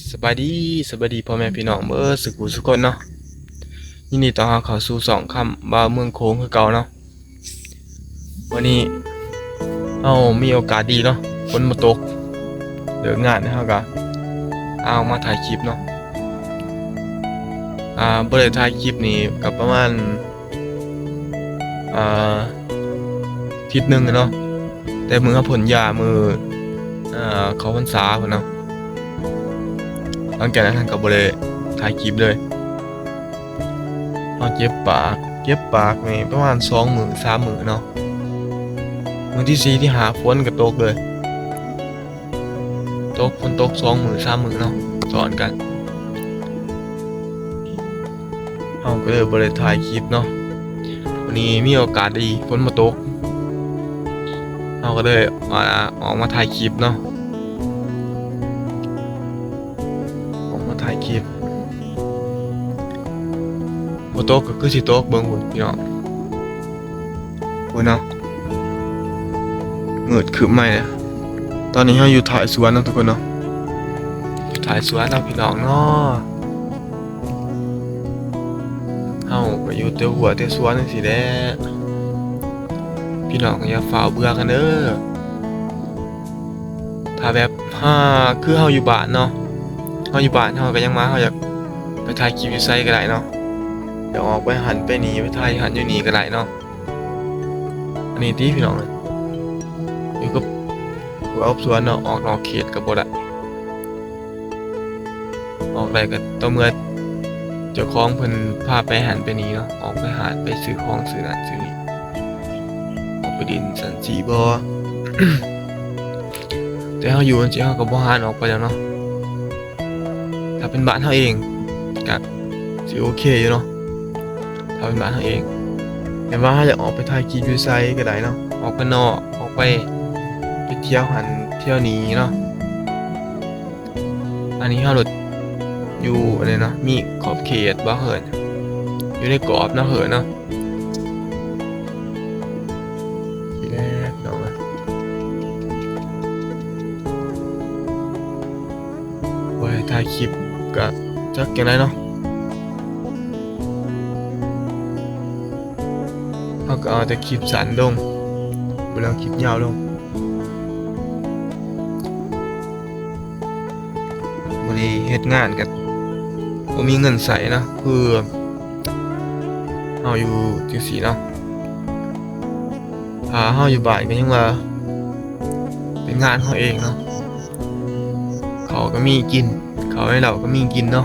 ສະບາຍດີ ສະບາຍດີພໍ່ແມ່ພີ່ນ້ອງເບິດສຸຂູສຸຄົນເນາະ. ຍິນດີຕ້ອນຮັບເຂົ້າສູ່ຊ່ອງຄຳບ່າວເມືອງໂຂງຄືເກົ່າເນາະ. ມື້ນີ້ເຮົາມີໂອກາດດີເນາະ ຝົນບໍ່ຕົກ ເລີກງານເຮົາກະອາ ອອກມາຖ່າຍຄລິບເນາະ. ອາ ບໍ່ໄດ້ຖ່າຍຄລິບນີ້ກະປະມານ ອາ ທິດໜຶ່ງເນາະ ແຕ່ມື້ເຮົາພົ້ນຢາ ມື້ ອາ ເຂົ້າພັນສາພຸ້ນເນາະ. ຫຼັງຈາກນັ້ນເຮົາກະບໍ່ໄດ້ຖ່າຍຄລິບເລີຍ. ເຮົາເຈັບປາກ ເຈັບປາກນີ້ປະມານສອງມື້ສາມມື້ເນາະ. ມື້ທີສີ່ທີຫ້າຝົນກະຕົກເລີຍ ຕົກ ຝົນຕົກສອງມື້ສາມມື້ເນາະ ຊ້ອນກັນ. ເຮົາກະເລີຍບໍ່ໄດ້ຖ່າຍຄລິບເນາະ. ມື້ນີ້ມີໂອກາດດີ ຝົນບໍ່ຕົກ ເຮົາກະເລີຍ ອາ ອອກມາຖ່າຍຄລິບເນາະ. ອອກມາຖ່າຍຄລິບ ບໍ່ຕົກກະຄືຊິຕົກ ເບິ່ງພຸ້ນພີ່ນ້ອງ ພຸ້ນເນາະ ມືດຄຶ້ມໃໝ່ແລ້ວ. ຕອນນີ້ເຮົາຢູ່ທ້າຍສວນເນາະທຸກຄົນເນາະ ຢູ່ທ້າຍສວນເນາະພີ່ນ້ອງເນາະ. ເຮົາກະຢູ່ແຕ່ຮົ້ວແຕ່ສວນຈັ່ງຊີ້ແຫຼະ ພີ່ນ້ອງກະຢ່າຟ້າວເບື່ອກັນເດີ. ຖ້າແບບ ຖ້າຄືເຮົາຢູ່ບ້ານເນາະ ເຮົາຢູ່ບ້ານເຮົາກະຍັງວ່າເຮົາຢາກໄປຖ່າຍຄລິບຢູ່ໃສກະໄດ້ເນາະ ຢາກອອກໄປຫັ້ນໄປນີ້ ໄປຖ່າຍຫັ້ນຢູ່ນີ້ກະໄດ້ເນາະ. ອັນນີ້ຕິພີ່ນ້ອງ ຢູ່ກັບ ຢູ່ກັບສວນເນາະ ອອກນອກເຂດກະບໍ່ໄດ້. ອອກໄດ້ກະຕໍ່ເມື່ອເຈົ້າຂອງເພິ່ນພາໄປຫັ້ນໄປນີ້ເນາະ ອອກໄປຮ້ານ ໄປຊື້ຂອງຊື້ນັ້ນຊື້ນີ້ ອອກໄປຫຼິ້ນຊັ້ນຊີ້ບໍ. ແຕ່ເຮົາຢູ່ຈັ່ງຊີ້ເຮົາກະບໍ່ຫານອອກໄປແລ້ວເນາະ. ຖ້າເປັນບ້ານເຮົາເອງກະຊິໂອເຄຢູ່ເນາະ ຖ້າເປັນບ້ານເຮົາເອງ. ແຕ່ວ່າເຮົາຢາກອອກໄປຖ່າຍຄລິບຢູ່ໃສກະໄດ້ເນາະ ອອກໄປນອກ ອອກໄປ ໄປທ່ຽວຫັ້ນທ່ຽວນີ້ເນາະ. ອັນນີ້ເຮົາໂລດຢູ່ອັນນີ້ເນາະ ມີຂອບເຂດບໍ່ເຮີ້ຍ ຢູ່ໃນກອບເນາະເຮີ້ຍເນາະ. ບໍ່ໄດ້ຖ່າຍຄລິບກະຈັກຈັ່ງໃດເນາະ ເຮົາກະເອົາແຕ່ຄລິບສັ້ນລົງ ບໍ່ໄດ້ເອົາຄລິບຍາວລົງ. ບໍ່ໄດ້ເຮັດງານກະບໍ່ມີເງິນໃຊ້ເນາະ ຄືເຮົາຢູ່ຈັ່ງຊີ້ເນາະ. ຖ້າເຮົາຢູ່ບ້ານກະຍັງວ່າເປັນງານເຮົາເອງເນາະ ເຂົ້າກະມີກິນ ເຂົ້າໃນເລົ້າກະມີກິນເນາະ.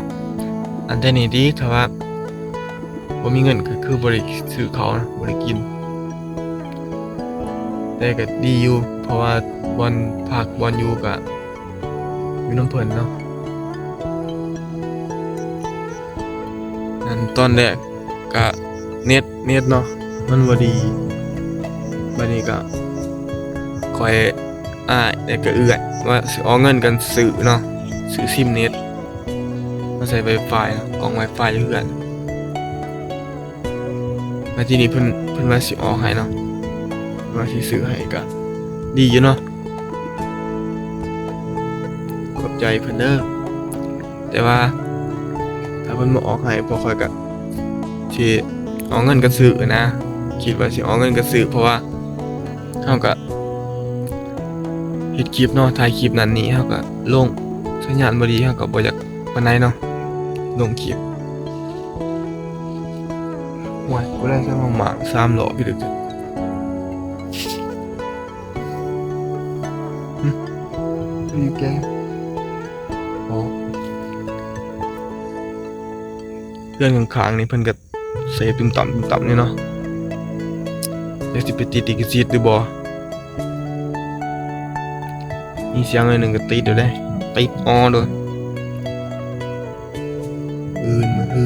ອັນແຕ່ນີ້ຕິ ຖ້າວ່າບໍ່ມີເງິນກະຄືບໍ່ໄດ້ຊື້ເຂົ້າເນາະ ບໍ່ໄດ້ກິນ. ແຕ່ກະດີຢູ່ ເພາະວ່າບ່ອນພັກບ່ອນຢູ່ກະຢູ່ນຳເພິ່ນເນາະ. ອັນຕອນແລກກະເນັດ ເນັດເນາະ ມັນບໍ່ດີ ບາດນີ້ກະຂ້ອຍ ອ້າຍ ແລ້ວກະເອື້ອຍວ່າຊິອອກເງິນກັນຊື້ເນາະ ຊື້ຊິມເນັດມາໃສ່ໄວຟາຍເນາະ ກ້ອງໄວຟາຍຢູ່ເຮືອນ. ແລ້ວທີນີ້ເພິ່ນ ເພິ່ນວ່າຊິອອກໃຫ້ເນາະ ວ່າຊິຊື້ໃຫ້ກະດີຢູ່ເນາະ ຂອບໃຈເພິ່ນເດີ. ແຕ່ວ່າຖ້າເພິ່ນບໍ່ອອກໃຫ້ ພວກຂ້ອຍກະຊິເອົາເງິນກັນຊື້ນະ ຄິດວ່າຊິເອົາເງິນກັນຊື້ ເພາະວ່າເຮົາກະເຮັດຄລິບເນາະ ຖ່າຍຄລິບນັ້ນນີ້ ເຮົາກະລົງ ສັນຍານບໍ່ດີ ເຮົາກະບໍ່ຢາກປານໃດເນາະ ລົງຄລິບ. ໂອ້ຍ ບໍ່ໄດ້ຊັ້ນ ໝາກສາມລໍ້ພີ່ເດີ. ຫຶ ຢູ່ແກ ໂອ້ ເຮືອນຂ້າງໆນີ້ເພິ່ນກະເສບຕຸ່ມຕ່ຳຕຸ່ມຕ່ຳນີ້ເນາະ ຈັກຊິໄປຕິດລິຂະສິດຫຼືບໍ່. ມີສຽງໜ້ອຍໜຶ່ງກະຕິດໂດດເດ້ ຕິດອໍໂດດ. ອື່ນມື້ຮື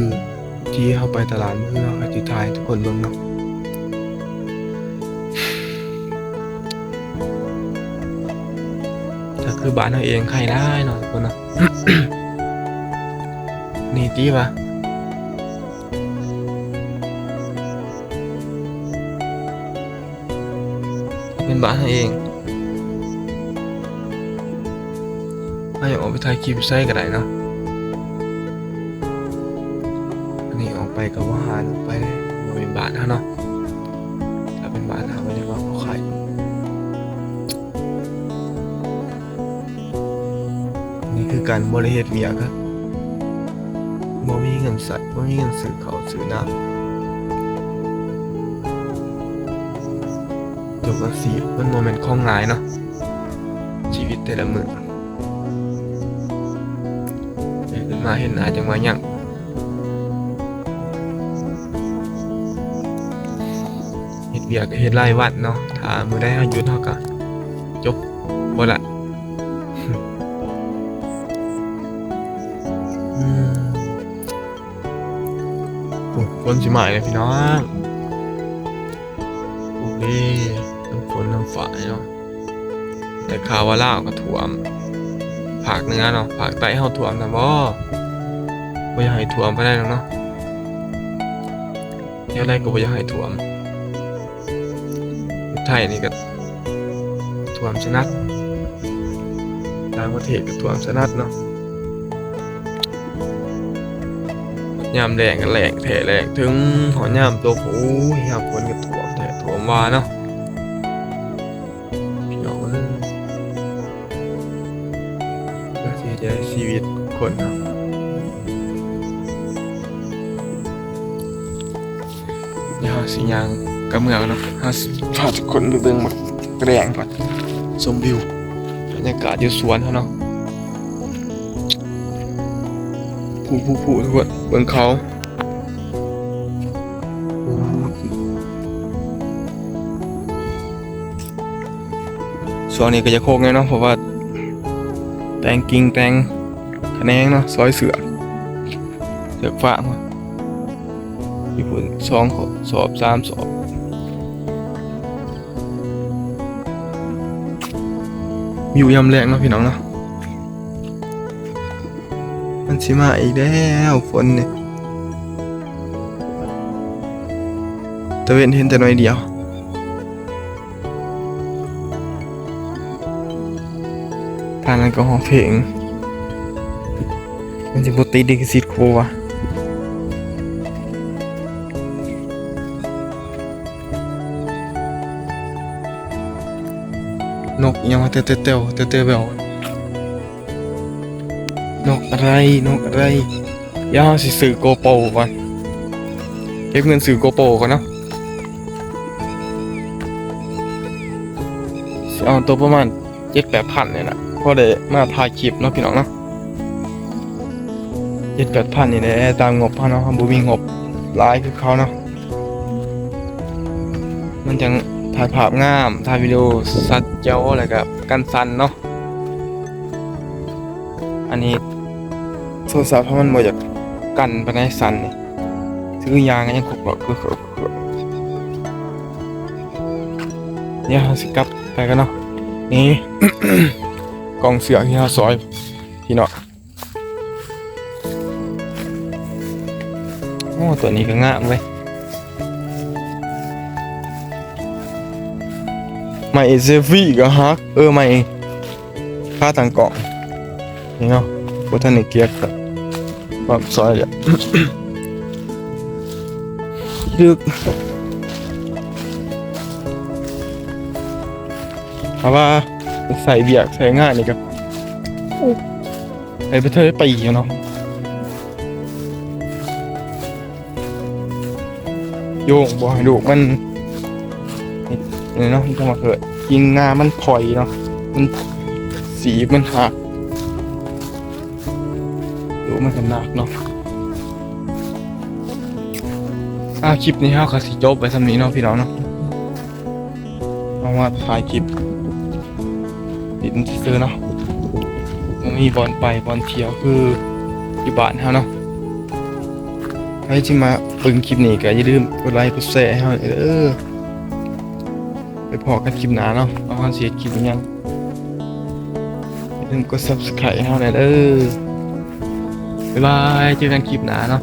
ທີ່ເຮົາໄປຕະຫຼາດມື້ຮື ເຮົາກະຊິຖ່າຍໃຫ້ທຸກຄົນເບິ່ງເນາະ. ຖ້າຄືບ້ານເຮົາເອງໄຄຫຼາຍເນາະທຸກຄົນເນາະ. ນີ້ຕິວ່າ ເປັນບ້ານເຮົາເອງ ເຮົາຢາກອອກໄປຖ່າຍຄລິບຢູ່ໃສກະໄດ້ເນາະ. ນີ້ອອກໄປກໍບໍ່ຫານອອກໄປເດ້ ບໍ່ແມ່ນບ້ານເຮົາເນາະ. ຖ້າເປັນບ້ານເຮົາກໍຍັງວ່າພໍຂາຍ. ນີ້ຄືການບໍ່ໄດ້ເຮັດວຽກ ບໍ່ມີເງິນໃຊ້ ບໍ່ມີເງິນຊື້ເຂົ້າຊື້ນ້ຳ. ຈົບອາຊີບມັນບໍ່ແມ່ນຂອງງ່າຍເນາະ ຊີວິດແຕ່ລະມື້. ຕື່ນມາເຫັນໜ້າຈັ່ງວ່າຍັງ ເຮັດວຽກກໍເຮັດລາຍວັນເນາະ ຖ້າມື້ໃດເຮົາຢຸດເຮົາກໍຈົບ ບໍ່ລະ. ອືມ ໂອ້ ຝົນຊິມາອີກແລ້ວພີ່ນ້ອງ. ໂອເຄ ນ້ຳຝົນນ້ຳຝາຍເນາະ. ໄດ້ຂ່າວວ່າລາວກໍຖ້ວມ ພາກເໜືອເນາະ ພາກໃຕ້ເຮົາຖ້ວມນຳບໍ່? ບໍ່ຢາກໃຫ້ຖ້ວມປານໃດດອກເນາະ ແນວໃດກໍບໍ່ຢາກໃຫ້ຖ້ວມ. ຢູ່ໄທນີ້ກໍຖ້ວມຊະນັດ ຕ່າງປະເທດກໍຖ້ວມຊະນັດເນາະ. ຍາມແລ້ງກໍແລ້ງແທ້ແລ້ງເຖິງ ຮອດຍາມຕົກ ໂອ້ຍ ຍາມຝົນກໍຖ້ວມແທ້ຖ້ວມວ່າເນາະ ພີ່ນ້ອງເອີຍ. ຈັກຊິເຮັດຈັ່ງໃດຊີວິດຄົນເຮົາ. ດຽວເຮົາຊິຍ່າງກັບເມືອກ່ອນເນາະ ເຮົາຊິພາທຸກຄົນໄປເບິ່ງໝາກແລງກ່ອນ ຊົມວິວບັນຍາກາດຢູ່ສວນເຮົາເນາະ. ພູໆໆ ທຸກຄົນ ເບິ່ງເຂົາ ຊ່ວງນີ້ກໍຢາກໂຄກແດ່ເນາະ ເພາະວ່າແຕ່ງກິ່ງແຕ່ງຂະແໜງເນາະ ຊອຍເສືອກ ເສືອກຟາງ ຢູ່ພຸ້ນສອງສອບ ສາມສອບ. ວິວຍາມແລງເນາະພີ່ນ້ອງເນາະ ມັນຊິມາອີກແລ້ວຝົນນີ້ ຕາເວັນເຫັນແຕ່ໜ້ອຍດຽວ. ທາງນັ້ນກໍຮ້ອງເພງ ມັນຊິບໍ່ຕິດລິຂະສິດໂຄວະ. ນົກອີ່ຫຍັງວະ ແຕ່ວໆ ແຕ່ວໆ ແຕ່ວໆ ແວ່ວ. ນົກອະໄລ ນົກອະໄລ. ດຽວເຮົາຊິຊື້ໂກໂປກ່ອນ ເກັບເງິນຊື້ໂກໂປກ່ອນເນາະ. ຊິເອົາໂຕປະມານເຈັດແປດພັນນີ້ລະ ພໍໄດ້ມາຖ່າຍຄລິບເນາະ ພີ່ນ້ອງເນາະ. ເຈັດແປດພັນນີ້ແຫຼະ ຕາມງົບເຮົາເນາະ ເຮົາບໍ່ມີງົບຫຼາຍຄືເຂົາເນາະ. ມັນຈັ່ງຖ່າຍພາບງາມ ຖ່າຍວິດີໂອຊັດແຈ່ວ ແລ້ວກະກັນສັ່ນເນາະ. ອັນນີ້ໂທລະສັບເຮົາມັນບໍ່ຢາກກັນປານໃດ ສັ່ນນີ້ ຄືຢ່າງກໍຍັງຄົກໆ ຄື ດຽວເຮົາຊິກັບໄປກັນເນາະ. ນີ້ ກອງເສືອກທີ່ເຮົາຊອຍ ພີ່ນ້ອງ. ໂອ້ ຕົວນີ້ກໍງາມເວີຍ ໄມ້ເຊລຟີກໍຮັກ ເອີ ໄມ້ຄາຕັ້ງກ້ອງນີ້ເນາະ ບໍ່ທັນໄດ້ເກັບ ກໍ ກໍຊອຍແລ້ວ ດຶກ ຖ້າວ່າໃຊ້ວຽກໃຊ້ງານນີ້ກໍ ໄປ ໄປເທີໄປຢູ່ເນາະ ໂຍງບໍ່ໃຫ້ລູກມັນ ນີ້ເນາະ ມັນຈະມາເກີດ ກິ່ງງາມັນຜອຍເນາະ ມັນ ສີບມັນຫັກ ລູກມັນກໍໜັກເນາະ. ອ່າ ຄລິບນີ້ເຮົາກໍຊິຈົບໄວ້ສ່ຳນີ້ເນາະ ພີ່ນ້ອງເນາະ. ເຮົາມາຖ່າຍຄລິບຫຼິ້ນຊື່ໆເນາະ ບໍ່ມີບ່ອນໄປບ່ອນທ່ຽວຄືຢູ່ບ້ານເຮົາເນາະ. ໃຜທີ່ມາເບິ່ງຄລິບນີ້ກໍຢ່າລືມກົດໄລກົດແຊໃຫ້ເຮົາເດີ. ໄປພໍ້ກັນຄລິບໜ້າເນາະ ວ່າເຮົາຊິເຮັດຄລິບອີ່ຫຍັງ. ຢ່າລືມກົດຊັບສະໄຄຣບໃຫ້ເຮົາແດ່ເດີ. ບາຍບາຍ ເຈີກັນຄລິບໜ້າເນາະ.